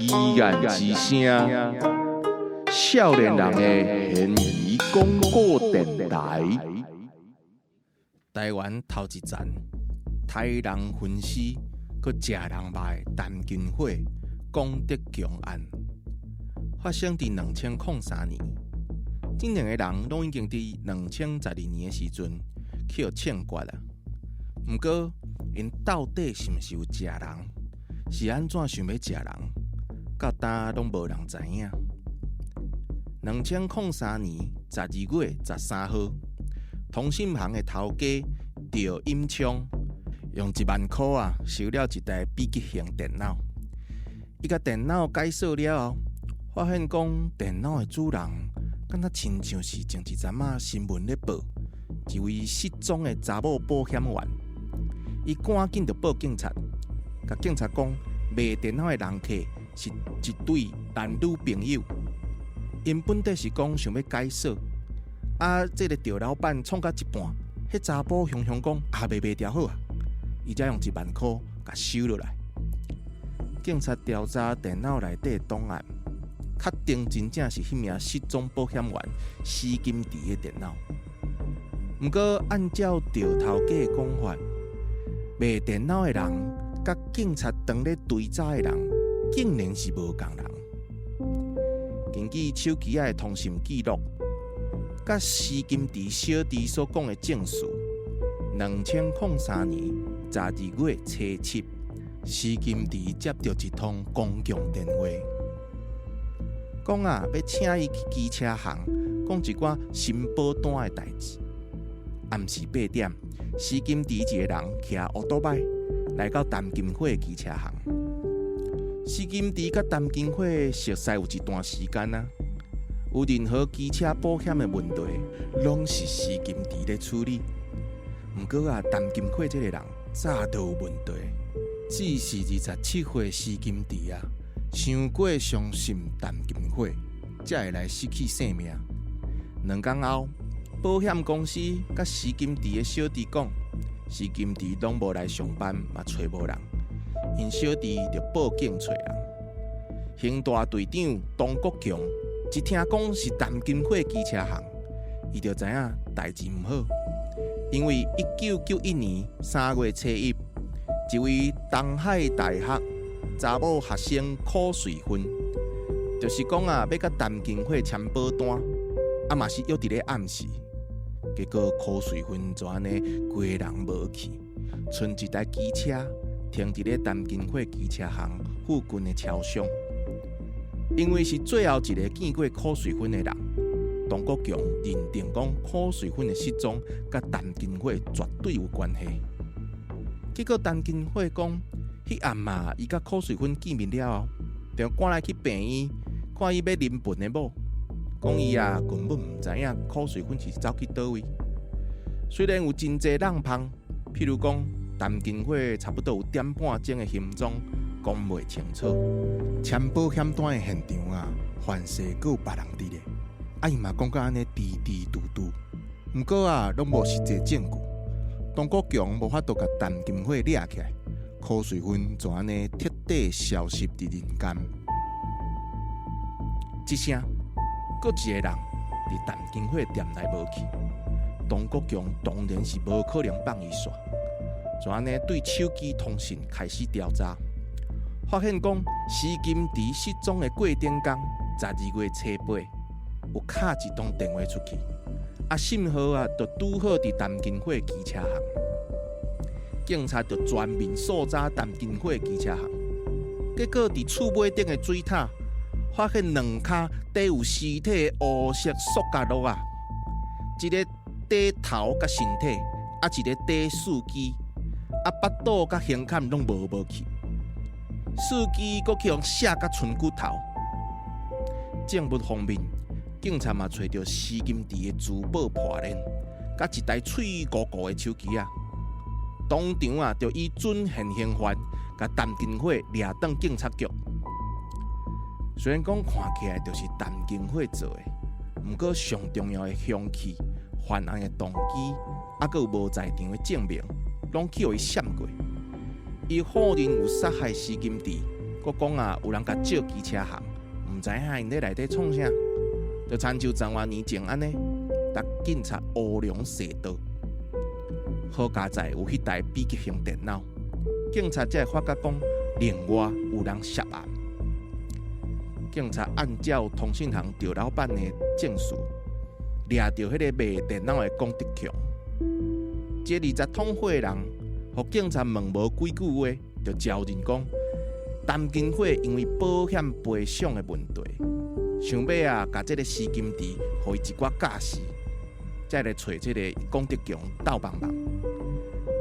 疑案之聲，少年人的懸疑廣播電臺。台灣頭一層，刣人焚屍、閣食人肉的陳金火廣德強案，發生佇2003年。這兩個人攏已經佇2012年的時陣去予槍決啊。毋過，𪜶到底是毋是有食人？是按怎想欲食人？到今攏無人知影。2003年12月13號，通信行的頭家趙永昌用1萬箍啊，收了一台筆記型電腦。伊共電腦解鎖了後，發現講電腦的主人，敢若親像是前一陣仔新聞咧報，一位失蹤的查某保險員。伊趕緊就報警察，共警察講賣電腦的人客是一對男女朋友，𪜶本底是講想欲解鎖，啊，這个趙老闆創到一半，彼查埔雄雄講啊，賣袂掉好啊，伊才用1萬箍共收落來。警察調查電腦內底檔案，確定真正是彼名失蹤保險員施金池的電腦。毋過按照趙頭家的講法，賣電腦的人佮警察當咧追查的人，竟然是無仝人。根據手機仔的通訊記錄，佮施金池小弟所講的證詞，2003年12月初7，施金池接著一通公共電話，講啊欲請伊去機車行，講一寡新保單的代誌。暗時8點，施金池一个人騎烏多擺來到陳金火機車行。施金池佮陳金火熟似有一段時間啊，有任何機車保險的問題，攏是施金池咧處理。毋過啊，陳金火這个人早就有問題，只是27歲施金池啊，傷過相信陳金火，才會來失去性命。2工後，保險公司佮施金池的小弟講，施金池攏無來上班，嘛揣無人。𪜶小弟就報警揣人。刑大隊長董國強一聽講是陳金火機車行，伊就知影代誌毋好，因為1991年3月初1，一位東海大學查某學生柯瑞芬，就是講啊，欲佮陳金火簽保單，啊嘛是約佇咧暗時，結果柯瑞芬就按呢規个人無去，賰一台機車停佇咧陳金火機車行附近的超商。因為是最後一个見過柯瑞芬的人，董國強認定講柯瑞芬的失蹤佮陳金火絕對有關係。結果陳金火講，彼暗嘛，伊佮柯瑞芬見面了後，就趕來去病院看伊欲臨盆的某，講伊啊根本毋知影柯瑞芬是走去佗位。雖然有真濟人芳，譬如講陳金火差不多有點半鐘的行蹤講袂清楚，簽保險單的現場啊，凡勢閣有別人佇咧，啊伊嘛講甲按呢支支嘟嘟，毋過啊，攏無實際證據。董國強無法度共陳金火掠起來，柯瑞芬就按呢徹底消失佇人間。這聲，閣一个人佇陳金火店內無去，董國強當然是無可能放伊煞，就按呢對手機通訊開始調查，發現講施金池失蹤的過頂工，12月初8，有敲一通電話出去，啊信號啊，就拄好佇陳金火機車行，警察就全面搜查陳金火機車行，結果佇厝尾頂的水塔發現兩跤底有屍體的烏色塑膠簍仔，一个底頭佮身體，啊一个底四肢，啊腹肚佮胸坎攏無去，四肢閣去予卸甲賰骨頭。證物方面，警察嘛揣著施金池的珠寶破鏈，佮一台脆糊糊的手機仔。當場啊，就以準現行犯共陳金火掠轉警察局。雖然講看起來就是陳金火做的，毋過上重要的兇器，犯案的動機，猶閣有無在場的證明，攏去予伊閃過。伊否認有殺害施金池，閣講啊，有人共借機車行，毋知影𪜶咧內底創啥，就親像十外年前按呢，共警察烏龍踅刀。好佳哉有彼台筆記型電腦，警察才會發覺講，另外有人涉案。警察按照通訊行趙老闆的證詞，掠著彼個賣電腦的龔德強。這20桶火的人，予警察問無幾句話，就招認講，陳金火因為保險賠償的問題，想欲啊，共這個施金池予伊一寡教示，才來揣這個龔德強鬥幫忙。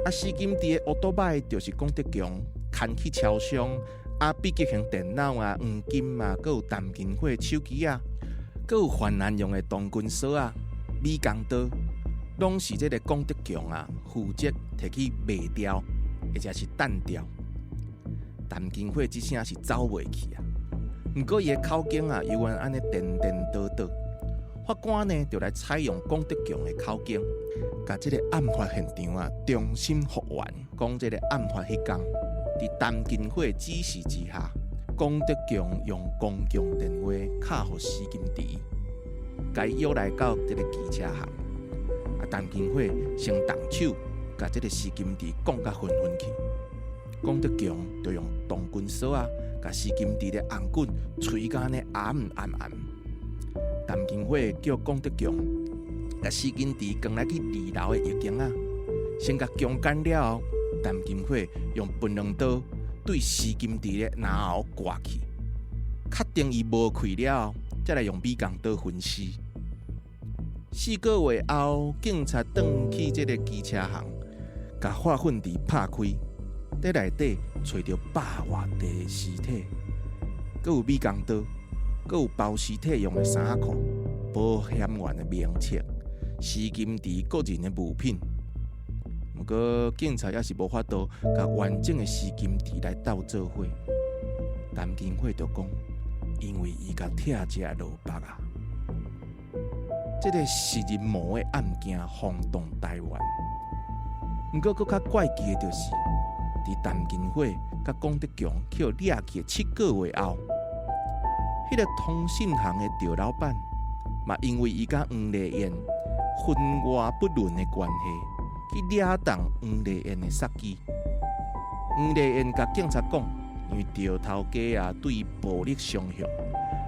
啊，施金池的烏多擺就是龔德強牽去超商，啊，筆記型電腦啊、黃金啊，閣有陳金火的手機啊，閣有犯案用的銅筋鎖仔、美工刀，攏是這個龔德強啊負責提去賣掉，或者是擲掉。陳金火這聲是走袂去啊！毋過伊的口供啊，猶原按呢顛顛倒倒。法官呢，就來採用龔德強的口供，共這個案發現場啊重新復原，講這個案發彼工，佇陳金火指示之下，龔德強用公共電話敲予施金池，共伊約來到這個機車行。啊，陳金火先動手，共這個施金池摃甲昏昏去。龔德強就用銅筋鎖仔，共施金池的頷頸捶甲按呢絚絚絚。陳金火叫龔德強，共施金池扛來去二樓的浴間仔，先共強姦了後，陳金火用檳榔刀對施金池的咽喉割去，確定伊無氣了後，才來用美工刀分屍。4個月後，警察轉去這个機車行，共化糞池拍開，佇內底揣著百外塊的屍體，閣有美工刀，閣有包屍體用的衫仔褲、保險員的名冊、施金池個人的物品。毋過警察猶是無法度共完整的施金池來鬥做伙。陳金火就講，因為伊共拆食蘿蔔啊。這个食人魔的案件轟動台灣。毋過，閣較怪奇的就是，佇陳金火佮龔德強去予掠去的7個月後，彼个通訊行的趙老闆嘛，因為伊佮黃麗燕分外不倫的關係，去掠動黃麗燕的殺機。黃麗燕共警察講，因為趙頭家啊對伊暴力相向，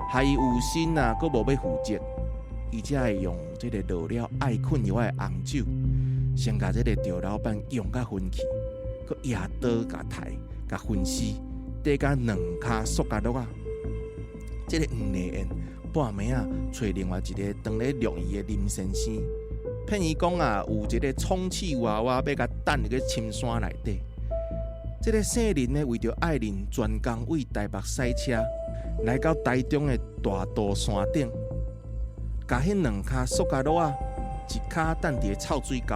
害伊有身啊，閣無欲負責，伊才會用這个落了愛睏藥仔的紅酒，先共這个趙老闆用甲昏去，閣拿刀共刣，共分屍，綴甲兩跤塑膠袋仔。這个黃麗燕半暝仔揣另外一个當咧掠伊的林先生，騙伊講啊，有一个充氣娃娃欲共擲入去深山內底。這个姓林的為著愛人專工對台北駛車來到台中的大肚山頂，共彼兩跤塑膠袋仔，一跤擲佇臭水溝仔，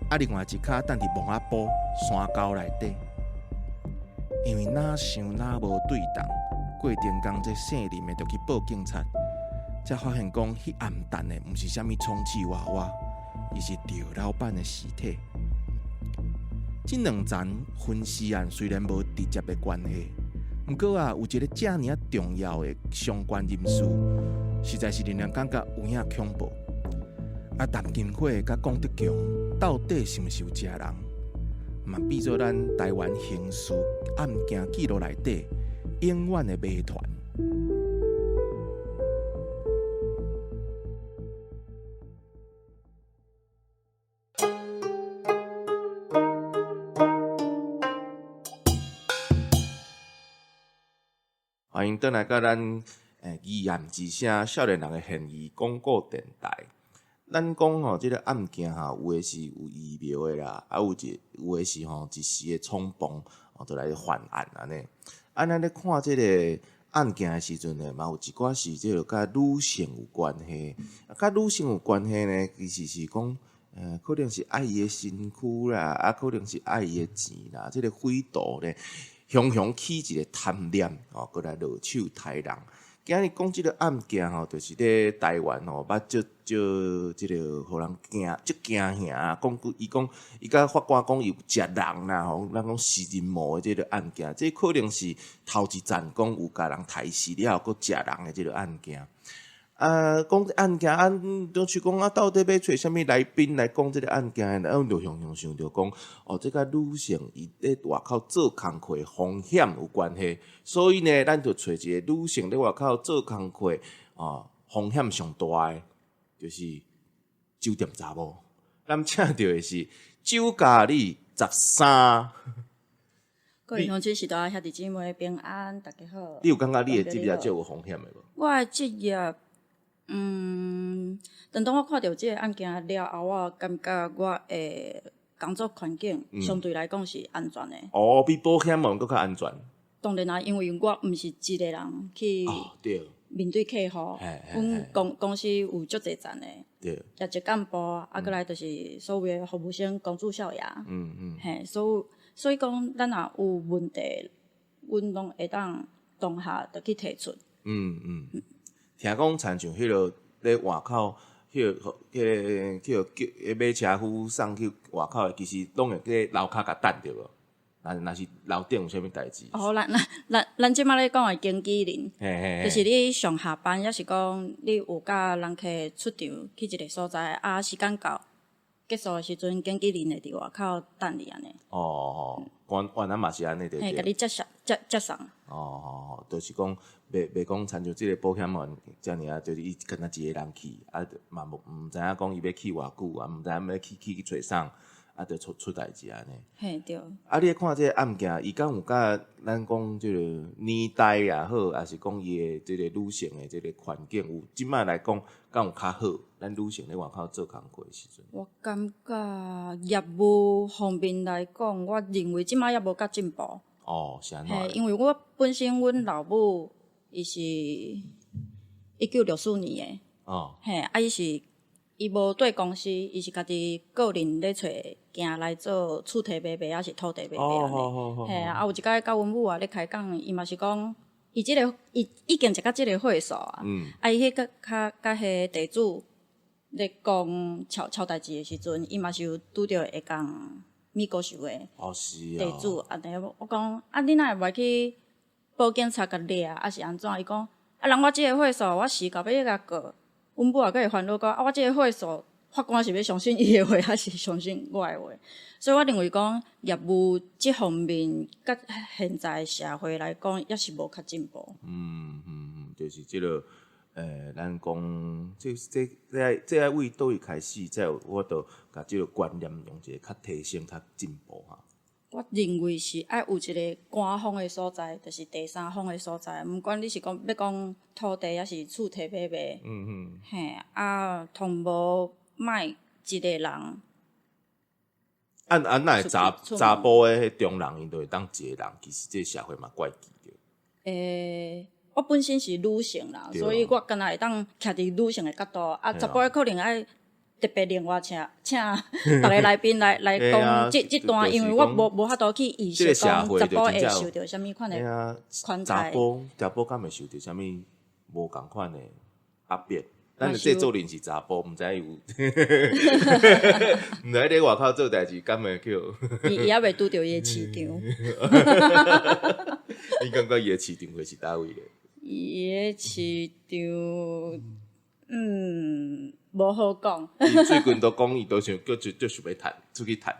啊，另外一跤擲佇墓仔埔山溝內底。因為哪想哪無對仝，過頂工這姓林的就去報警察，才發現講彼暗擲的毋是啥物充氣娃娃，伊是趙老闆的屍體。這兩層分屍案雖然無直接的關係，毋過啊，有一个遮爾仔重要的相關人士，實在是令人感覺有影恐怖。啊，陳金火佮龔德強到底是毋是有食人？嘛變做咱台灣刑事案件記錄內底永遠的謎團。歡迎轉來到咱疑案之聲少年人的懸疑廣播電台。咱講吼，這个案件吼，有的是有預謀的啦，啊，有的是吼一時的衝動，哦，就來犯案按呢。啊，咱咧看這个案件的時陣呢，嘛有一寡是這个佮女性有關係。啊，佮女性有關係呢，其實是講，可能是愛伊的身軀啦，啊，可能是愛伊的錢啦，這个匪徒呢，雄雄起一个貪念，哦，閣來落手刣人。今日講這个案件吼，就是咧台灣吼，捌足足這个予人驚，足驚嚇。講句，伊講，伊佮法官講伊有食人啦吼，咱講食人魔的這个案件，這可能是頭一層講有共人刣死了後，閣食人的這个案件。啊，講這案件啊，就是講啊，到底欲揣啥物來賓來講這个案件？啊，阮就雄雄想著講，哦，這佮女性伊咧外口做工課風險有關係，所以呢，咱就揣一个女性咧外口做工課，哦，風險上大的，就是酒店查某。咱請著的是酒咖喱十三。各位鄉親序大兄弟姊妹平安，大家好。你有感覺你的職業足有風險的無？我的職業，當當我看著這个案件了後，我感覺我的工作環境相對來講是安全的。哦，比保險嘛閣較安全。當然啦，因為我毋是一個人去面對客戶，阮公司有足濟層的業績幹部，啊，閣來就是所謂的服務生、公主少爺。嘿，所以講，咱若有問題，阮攏會當當下就去提出。聽講，親像彼个咧外口，彼个叫叫馬車夫送去外口的，其實攏會佇樓跤共等著無？若是樓頂有啥物代誌？哦，咱這擺咧講的經紀人，就是你上下班，抑是講你有佮人客出場去一个所在，啊，時間到結束的時陣，經紀人會佇外口等你按呢。哦，原來嘛是按呢，對。嘿，共你接送接接送。哦哦，就是講，袂講，親像這个保險員遮爾啊，就是伊敢若一个人去，啊，嘛無毋知影講伊欲去偌久，啊，毋知影欲去揣啥，啊，就出代誌按呢。嘿，對。啊，你看這个案件，伊敢有佮咱講這个年代也好，抑是講伊的這个女性的這个環境，有這擺來講，敢有較好？咱女性咧外口做工課的時陣。我感覺業務方面來講，我認為這擺猶無較進步。哦，是按怎？嘿，因為我本身阮老母伊是1964年的。嘿，啊，伊是伊無對公司，伊是家己個人咧揣行來做厝地買賣，抑是土地買賣按呢。嘿啊，有一擺佮阮母仔咧開講，伊嘛是講，伊這个伊已經食到這个歲數啊。啊，伊彼個較佮彼个地主咧講吵吵代誌的時陣，伊嘛是有拄著會共米高仇的地主按呢，我講啊，你哪會袂去報警察共掠，抑是按怎？伊講啊，人我這个歲數，我死到欲去共告。阮母也閣會煩惱講啊，我這个歲數，法官是欲相信伊的話，抑是相信我的話？所以我認為講業務這方面，佮現在社會來講，猶是無較進步。嗯嗯嗯，就是這个，咱講這愛為佗位開始，才有法度共這个觀念用一个較提升、較進步哈。我認為是愛有一个官方的所在，就是第三方的所在，毋管你是講欲講土地，抑是厝地買賣，嘿，啊，通無莫一个人。按按若會查埔的彼中人，𪜶就會當一个人，其實這個社會嘛怪奇著。欸，我本身是女性啦，所以我敢若會當徛佇女性的角度，啊，查埔的可能愛特別另外請別个來賓來講這段，因為我無法度去預設講查埔會受著啥物款的款待。查埔敢會受著啥物無仝款的壓迫？咱的製作人是查埔，毋知有，毋知咧外口做代誌，敢會叫？伊猶未拄著伊的市場。你感覺伊的市場會是佗位咧？伊的市場，無好講。伊最近都講，伊都想閣就想欲趁出去趁。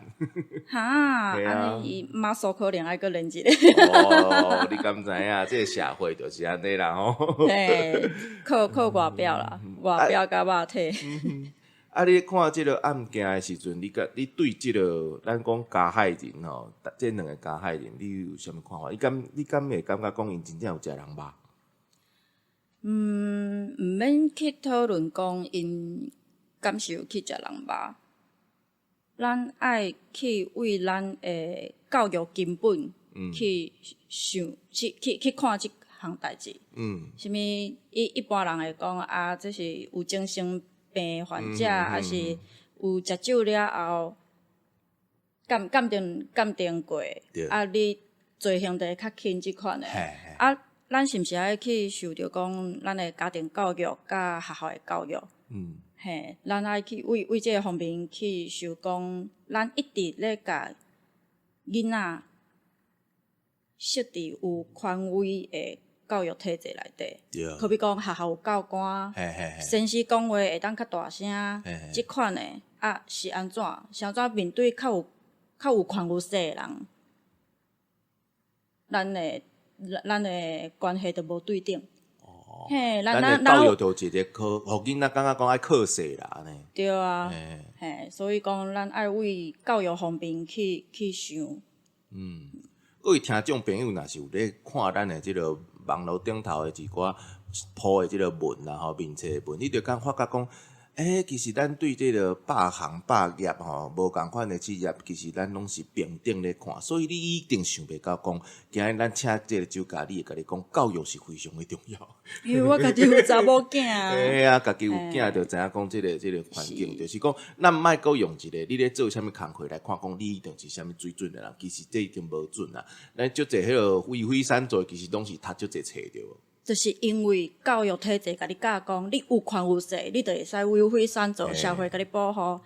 哈，按呢伊馬蘇可能愛閣練一下。哦，你敢知影？這个社會就是按呢啦吼。嘿，靠外表啦，外表佮肉體。啊！你看這个案件的時陣，你對這个咱講加害人吼，這兩个加害人，你有啥物看法？你敢會感覺講𪜶真正有食人肉？毋免去討論講𪜶敢是有去食人肉，咱愛去為咱的教育根本去想，去看這項代誌。啥物一般人會講啊，這是有精神病患者，抑是有食酒了後，鑑定過，啊，你罪行就會較輕這款的。啊，咱是毋是愛去受著講，咱的家庭教育佮學校的教育？嘿，咱愛去為為這个方面去想講，咱一直咧共囡仔設置有權威的教育體制內底。好比講學校有教官，先生講話會當較大聲，這款的啊是按怎？是按怎面對較有權有勢的人，咱的關係就無對等。嘿，咱咱的教育就一個靠，予囡仔感覺講愛靠勢啦，按呢。對啊，嘿，所以講咱愛為教育方面去想。各位聽眾朋友，若是有咧看咱的這个網路頂頭的一寡鋪的這个文啦吼，面冊的文，你就敢發覺講，其實咱對這个百行百業吼，無仝款的職業，其實咱攏是平等咧看，所以你一定想袂到講，今日咱請這个酒家，你會共你講，教育是非常的重要。因為我家己有查某囝。嘿啊，家己有囝就知影講這个環境，就是講，咱莫閣用一個你咧做啥物工課來看，講你一定是啥物水準的人，其實這一定無準啊。咱足濟彼个為非善做，其實攏是讀足濟冊對無？就是因為教育體制共你教講，你有權有勢，你就會使為非善做，社會共你保護。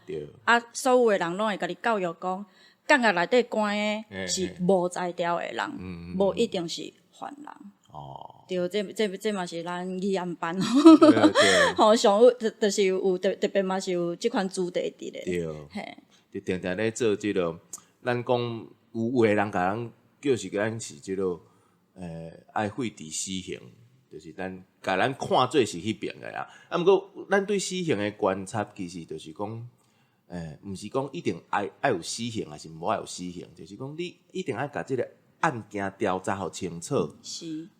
啊，所有的人攏會共你教育講，監獄內底關的是無才調的人，無一定是犯人。對，這嘛是咱議案辦吼，上有就是有特別嘛是有這款主題佇咧。嘿。就定定咧做這个，咱講有的人共咱叫是咱是這个，愛廢除死刑。就是咱共咱看做是彼爿的啦，啊，毋過咱對死刑的觀察，其實就是講，毋是講一定愛有死刑，還是無愛有死刑，就是講你一定愛共這个案件調查予清楚。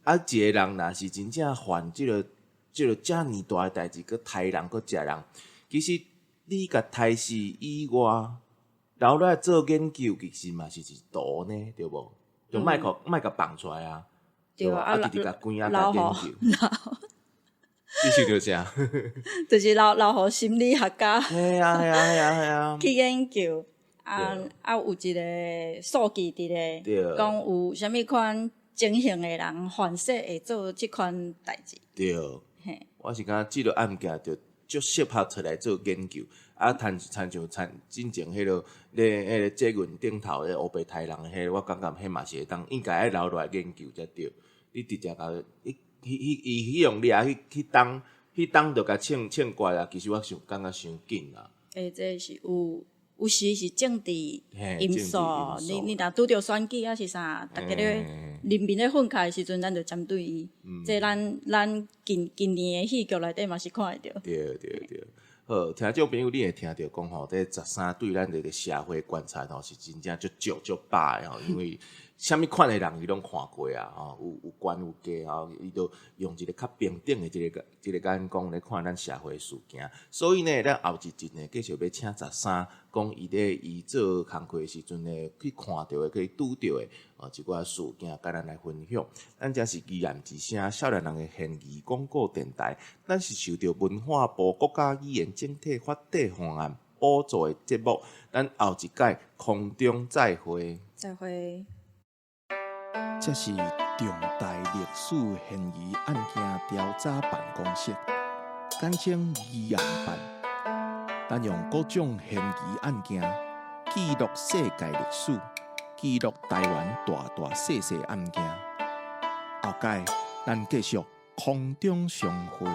啊，一個人若是真正犯這个遮爾大的代誌，閣刣人閣食人，其實你共刣死以外，留落來做研究，其實嘛是一途呢，對無？就莫共莫共放出來啊。對啊，啊，直直共關啊，共研究。你想著啥？就是留予心理學家。嘿啊嘿啊嘿啊嘿啊！去研究，啊啊，有一个數據佇咧，講有啥物款情形的人犯說會做這款代誌。對，我是感覺這个案件就足適合出來做研究。啊，親親像親進前彼个咧，彼个捷運頂頭咧烏白刣人彼个，我感覺彼嘛是會當應該愛留落來研究才對。你直接共伊彼彼伊彼用掠去彼冬彼冬就共槍槍決啊！其實我想感覺傷緊啊。這是有時是政治因素，你若拄著選舉抑是啥，逐家咧人民咧憤慨的時陣，咱就針對伊。這咱近近年的戲劇內底嘛是看會著。對對對，好，聽眾朋友，你會聽著講吼，這十三對咱這个社會觀察吼，是真正足足足飽的吼，因為啥物款的人伊攏看過啊，吼，有懸有低吼，伊都用一个較平等的這个眼光來看咱社會事件。所以呢，咱後一集呢，繼續欲請十三講伊咧伊做工課的時陣呢，去看著的，去拄著的哦，一寡事件，共咱來分享。咱這是議案之聲，少年人的懸疑廣播電台，咱是受著文化部國家語言整體發展方案補助的節目。咱後一擺空中再會。再會。這是重大歷史懸疑案件調查辦公室，簡稱議案辦。咱用各種懸疑案件記錄世界歷史，記錄台灣大大細細案件。後擺咱繼續空中相會。